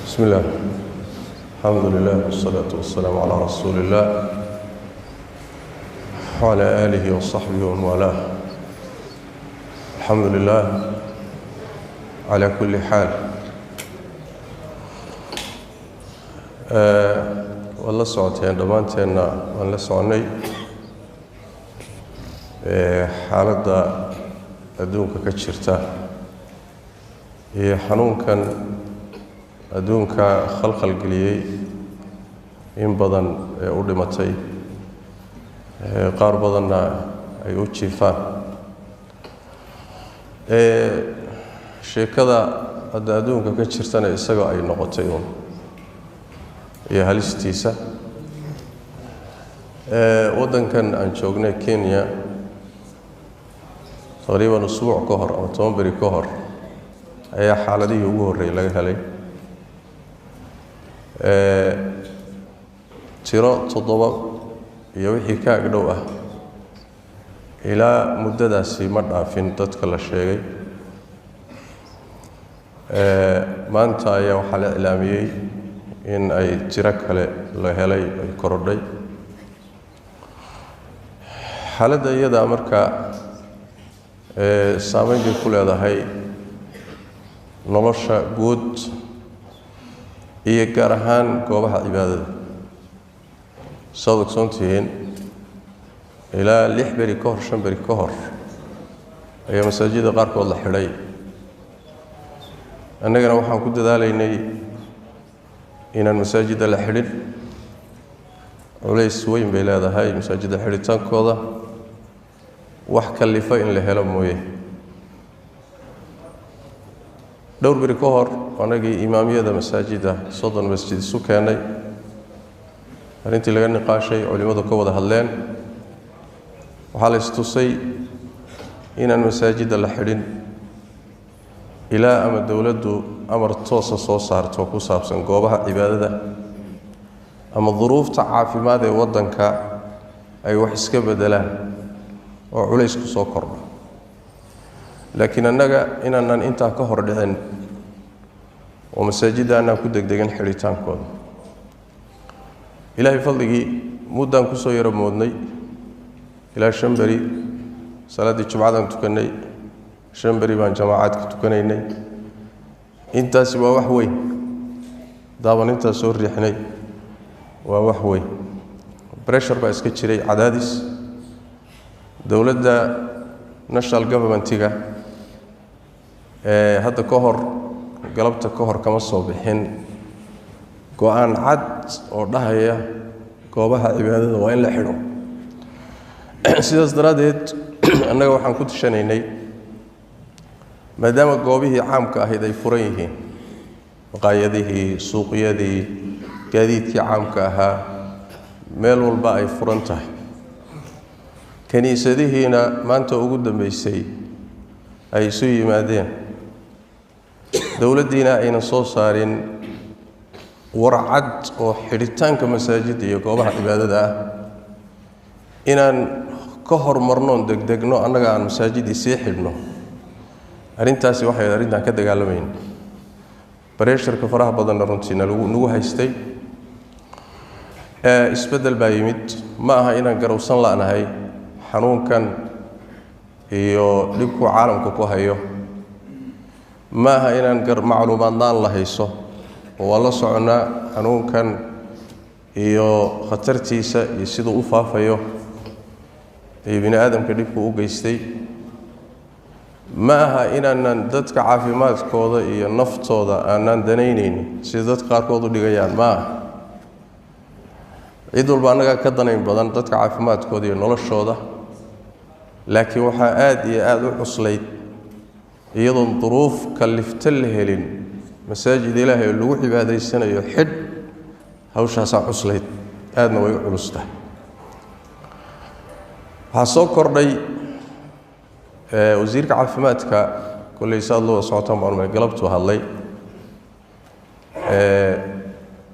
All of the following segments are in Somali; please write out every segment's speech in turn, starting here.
بسم الله، الحمد لله والصلاة والسلام على رسول الله وعلى آله وصحبه ومن والاه. الحمد لله على كل حال. Waad la socoteen dhammaanteenna, waan la soconay xaaladda adduunka ka jirta iyo xanuunkan adduunka khalkhal geliyey, in badan ee u dhimatay, qaar badanna ay u jiifaan. Sheekada hadda adduunka ka jirtana isaga ay noqotay uun iyo halistiisa. Waddankan aan joognay, Kenya, taqriiban usbuuc ka hor ama 10 beri ka hor ayaa xaaladihii ugu horreeyey laga helay. Tiro 7 iyo wixii ka agdhow ah ilaa muddadaasi ma dhaafin dadka la sheegay. Maanta ayaa waxaa la iclaamiyey in ay tiro kale la helay, ay korodhay xaaladda iyadaa. Marka saameyn bay ku leedahay nolosha guud iyo gaar ahaan goobaha cibaadada. Saad ogsoon tihiin, ilaa 6 beri ka hor, 5 beri ka hor ayaa masaajida qaarkood la xidhay. Annagana waxaan ku dadaalaynay inaan masaajidda la xidhin. Culays weyn bay leedahay masaajidda xidhitaankooda, wax kallifa in la helo mooye. Dhowr beri ka hor anagii imaamiyada masaajidda 30 masjid isu keennay, arrintii laga niqaashay, culimmadu ka wada hadleen. Waxaa la istusay inaan masaajidda la xidhin ilaa ama dowladdu amar toosa soo saarto ku saabsan goobaha cibaadada, ama duruufta caafimaad ee waddanka ay wax iska beddelaan oo culays ku soo kordho. Laakiin annaga inaanaan intaa ka hor dhicin oo masaajidda aanaan ku degdegin xidhitaankooda. Ilaahay fadligii, muddaan kusoo yaro moodnay, ilaa 5 beri salaaddii jumcadaan tukannay, 5 beri baan jamaacaadka tukanaynay. Intaasi waa wax weyn. Daaban intaas soo riixnay waa wax weyn. Pressure baa iska jiray, cadaadis dowladda national governmentiga ee hadda ka hor, galabta ka hor kama soo bixin go-aan cad oo dhahaya goobaha cibaadada waa in la xidho. Sidaas daraaddeed annaga waxaan ku tashanaynay, maadaama goobihii caamka ahayd ay furan yihiin, maqaayadihii, suuqyadii, gaadiidkii caamka ahaa, meel walba ay furan tahay, kiniisadihiina maanta ugu dambeysay ay isu yimaadeen, dowladdiina aynan soo saarin warcad oo xidhitaanka masaajidda iyo goobaha cibaadada ah, inaan ka hormarnoon degdegno, annaga aan masaajiddii sii xidhno. Arrintaasi waxay arrintaan ka dagaalamayn. Pressure-ka faraha badanna runtii nalagu nagu haystay. Isbeddel baa yimid. Ma aha inaan garowsan la'nahay xanuunkan iyo dhibkuu caalamka ku hayo, ma aha inaan macluumaadnaan la hayso oo waan la soconnaa xanuunkan iyo khatartiisa iyo siduu u faafayo iyo bini aadamka dhibku u geystay. Ma aha inaanan dadka caafimaadkooda iyo naftooda aanaan danaynaynin sida dadka qaarkood u dhigayaan. Ma aha, cid walba annagaa ka danayn badan dadka caafimaadkooda iyo noloshooda. Laakiin waxaa aada iyo aada u cuslayd, iyadoon duruuf kallifta la helin, masaajid Ilaahay oo lagu cibaadaysanayo xidh. Hawshaasaa cuslayd, aadna way u culus tahay. Waxaa soo kordhay, wasiirka caafimaadka kolley saad loo socotaan baan umay, galabtuu hadlay,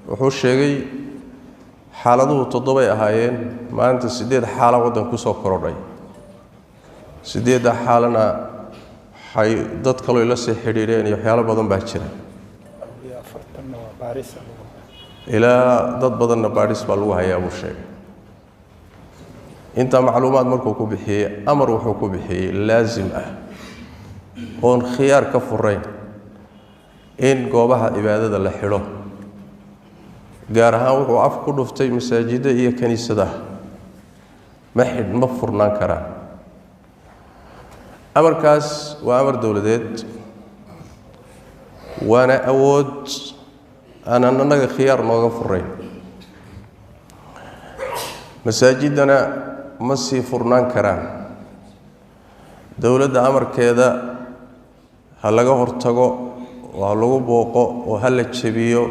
wuxuu sheegay xaaladuhu 7ay ahaayeen, maanta 8 xaala waddanka kusoo korodhay. 8-da xaalana waxay dad kaloo la sii xidhiidheen iyo waxyaalo badan baa jira. Ilaa dad badanna baadhis baa lagu hayaa buu sheegay. Intaa macluumaad markuu ku bixiyey, amar wuxuu ku bixiyey laasim ah oon khiyaar ka furayn in goobaha cibaadada la xidho. Gaar ahaan wuxuu af ku dhuftay masaajidda iyo kiniisadaha ma furnaan karaan. Amarkaas waa amar dowladeed, waana awood aanan annaga khiyaar nooga furayn. Masaajiddana ma sii furnaan karaan. Dowladda amarkeeda ha laga hortago oo ha lagu booqo oo ha la jebiyo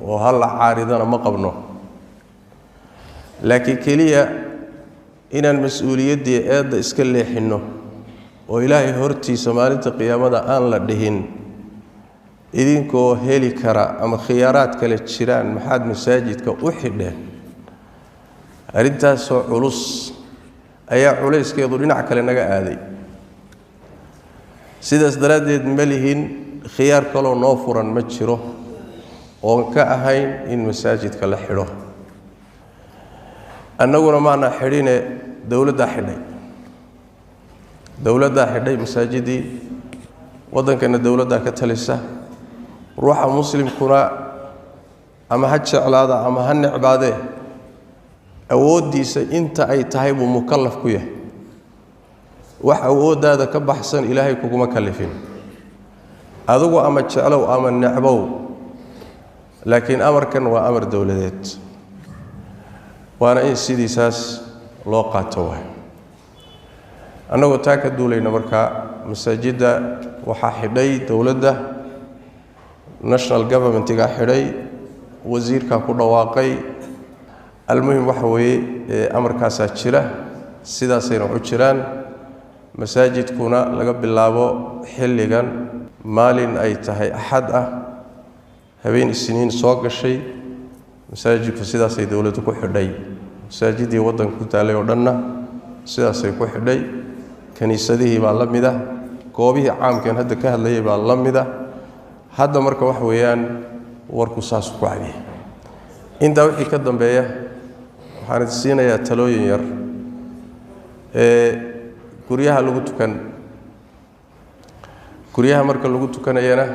oo ha la caaridana ma qabno, laakiin keliya inaan mas-uuliyaddii eedda iska leexinno oo Ilaahay hortiisa maalinta qiyaamada aan la dhihin idinkoo heli kara ama khiyaaraad kale jiraan maxaad masaajidka u xidheen, arrintaasoo culus ayaa culayskeedu dhinac kale naga aaday. Sidaas daraaddeed ma lihin khiyaar kaloo noo furan, ma jiro oon ka ahayn in masaajidka la xidho. Annaguna maana xidhine, dowladdaa xidhay, dowladdaa xidhay masaajidii waddankana, dowladdaa ka talisa. Ruuxa muslimkuna ama ha jeclaada ama ha necbaadee, awooddiisa inta ay tahay buu mukallaf ku yahay. Wax awooddaada ka baxsan Ilaahay kuguma kallifin, adigu ama jeclow ama necbow. Laakiin amarkan waa amar dowladeed, waana in sidiisaas loo qaato. Waay annagoo taa ka duulayna markaa masaajidda waxaa xidhay dowladda, national government-igaa xidhay, wasiirkaa ku dhawaaqay. Almuhim waxa weeye amarkaasaa jira, sidaasayna u jiraan. Masaajidkuna laga bilaabo xilligan, maalin ay tahay Axad ah, habeen Isniin soo gashay, masaajidku sidaasay dowladdu ku xidhay. Masaajidii waddanka ku taalay oo dhanna sidaasay ku xidhay. Kiniisadihii baa la mid ah, goobihii caamkeen hadda ka hadlayay baa la mid ah. Hadda marka waxa weeyaan warku saasuu ku cadiyay. Intaa wixii ka dambeeya waxaan idin siinayaa talooyin yar. Ee guryaha lagu tukan, guryaha marka lagu tukanayana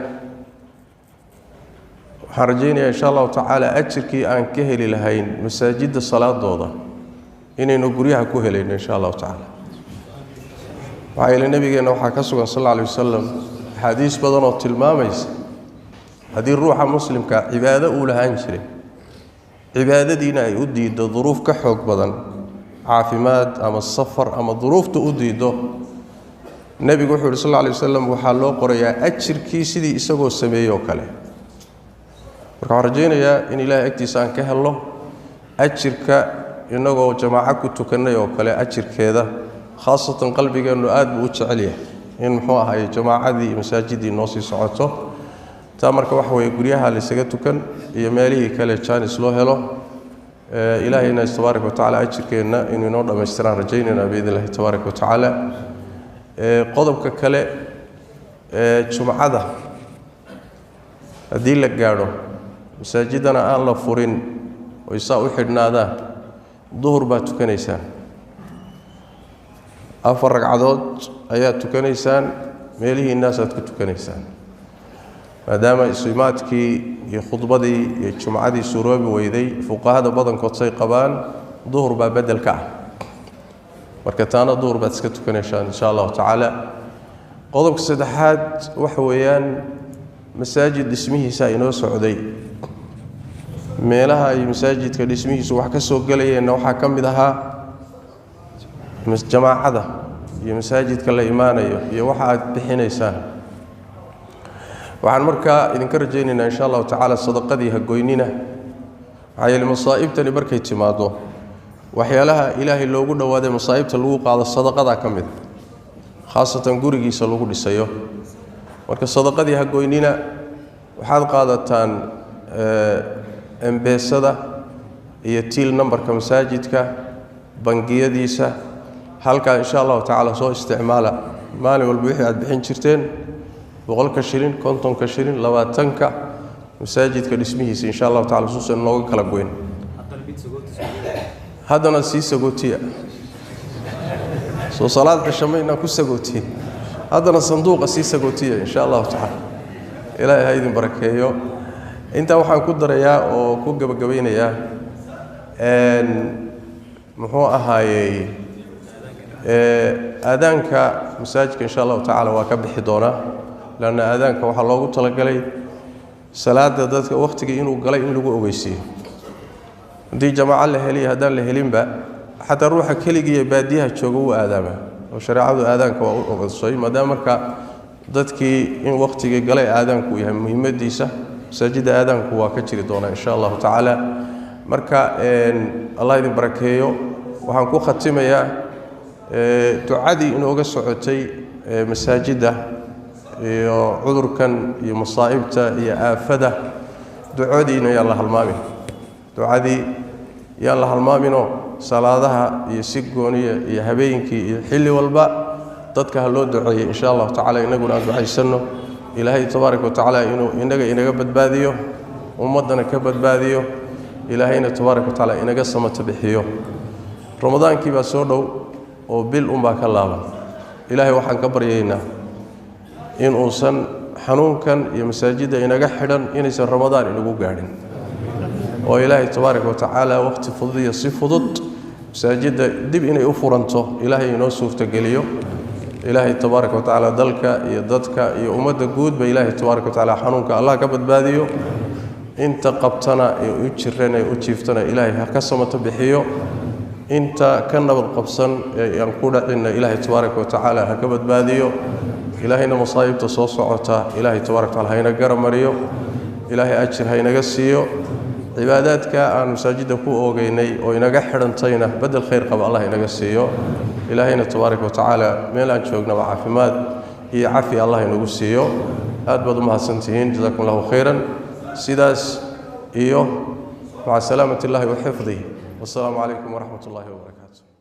waxaan rajaynayaa insha Allahu tacaala ajirkii aan ka heli lahayn masaajidda salaadooda inaynu guryaha ku helayno insha Allahu tacaala. Maxaa yeele Nabigeenna waxaa ka sugan sal alla alay wasalam axaadiis badan oo tilmaamaysa haddii ruuxa muslimka cibaado uu lahaan jiray, cibaadadiina ay u diiddo duruuf ka xoog badan, caafimaad ama safar ama duruufta u diiddo, Nebigu wuxuu yidhi sal alla alay wasalam waxaa loo qorayaa ajirkii sidii isagoo sameeyey oo kale. Marka waxaan rajaynayaa in Ilaahay agtiisa aan ka helno ajirka innagoo jamaaco ku tukannay oo kale ajirkeeda. Khaasatan qalbigeennu aad buu u jecel yahay in muxuu ahaye jamaacadii iyo masaajiddii noo sii socoto. Taa marka waxa weeye guryaha laysaga tukan iyo meelihii kale jaanis loo helo. Ilaahayna tabaaraka watacaala ajirkeenna inuu inoo dhammaystiraan rajaynayna biidn illahi tabaaraka watacaala. Qodobka kale, jumcada haddii la gaadho masaajiddana aan la furin oy saa u xidhnaadaan, duhur baad tukanaysaan, 4 ragcadood ayaad tukanaysaan, meelihiinaasaad ku tukanaysaan. Maadaama isuimaadkii iyo khudbadii iyo jumcadii suuroobi weyday, fuqahada badankood say qabaan duhur baa bedel ka ah. Marka taana duhur baad iska tukanaysaan insha Allahu tacaala. Qodobka saddexaad waxa weeyaan masaajid dhismihiisa inoo socday. Meelaha ay masaajidka dhismihiisu wax ka soo gelayeenna waxaa ka mid ahaa jamaacada iyo masaajidka la imaanayo iyo waxa aad bixinaysaan. Waxaan markaa idinka rajaynaynaa insha Allahu tacaala sadaqadii ha goynina. Maxaa yeele masaa'ibtani markay timaado, waxyaalaha Ilaahay loogu dhowaaday masaa'ibta lagu qaado sadaqadaa ka mid a, khaasatan gurigiisa lagu dhisayo. Marka sadaqadii ha goynina. Waxaad qaadataan M-Pesada iyo till number-ka masaajidka bangiyadiisa halkaa insha Allahu tacaala soo isticmaala. Maalin walba wixii aad bixin jirteen, 100-ka shilin, 50-ka shilin, 20-ka, Masaajidka dhismihiisa insha Allahu tacaala suusan nooga kala goyn. Haddana sii sagootiya, soo salaad cisho maynaan ku sagootiye, haddana sanduuqa sii sagootiya insha Allahu tacaala. Ilaahay ha idin barakeeyo. Intaa waxaan ku darayaa oo ku gabagabaynayaa, muxuu ahaayey, aadaanka masaajidka insha Allahu tacaala waa ka bixi doonaa, leanna aadaanka waxaa loogu talagalay salaada dadka wakhtigii inuu galay in lagu ogeysiiyo. Haddii jamaaco la heliya, haddaan la helinba, xataa ruuxa keligiiyo baadiyaha jooga wuu aadaamaa, oo shareecadu aadaanka waa u ogodsay. Maadaama marka dadkii in wakhtigii galay aadaanku yahay muhiimadiisa, masaajidda aadaanku waa ka jiri doonaa insha Allahu tacaala. Marka Allah idin barakeeyo. Waxaan ku khatimayaa ducadii inooga socotay masaajidda iyo cudurkan iyo masaa'ibta iyo aafada. Ducadiina yaan la halmaamin, ducadii yaan la halmaaminoo salaadaha iyo si gooniya iyo habeenkii iyo xilli walba dadka ha loo duceeyey insha Allahu tacala. Innaguna aan ducaysanno Ilaahay tabaaraka wa tacaala inuu inaga inaga badbaadiyo, ummaddana ka badbaadiyo, Ilaahayna tabaaraka wa tacaala inaga samata bixiyo. Ramadaankii baa soo dhow oo bil unbaa ka laaban. Ilaahay waxaan ka baryaynaa in uusan xanuunkan iyo masaajidda inaga xidhan inaysan Ramadaan inagu gaadhin, oo Ilaahay tabaaraka wa tacaala wakhti fudud iyo si fudud masaajidda dib inay u furanto Ilaahay inoo suurtogeliyo. Ilaahay tabaaraka wa tacaala dalka iyo dadka iyo ummadda guudba Ilaahay tabaaraka wa tacaala xanuunka Allah ka badbaadiyo. Inta qabtana ee u jiran ee u jiiftana Ilaahay ha ka samato bixiyo. Inta ka nabad qabsan ee aan ku dhacinna Ilaahay tabaaraka wa tacaala ha ka badbaadiyo. Ilaahayna masaa'ibta soo socota Ilaahay tabaaraka wa tacaala ha ina garamariyo. Ilaahay ajir ha inaga siiyo. Cibaadaadka aan masaajidda ku oogeynay oo inaga xidhantayna bedel khayr qaba Allah inaga siiyo. Ilaahayna tabaaraka wa tacaala meel aan joognaba caafimaad iyo cafi Allah inagu siiyo. Aad baad u mahadsantihiin, jazaakum Allahu khayran. Sidaas iyo maca salaamati illahi wa xifdihi. Wassalaamu calaykum waraxmat ullahi wabarakaatu.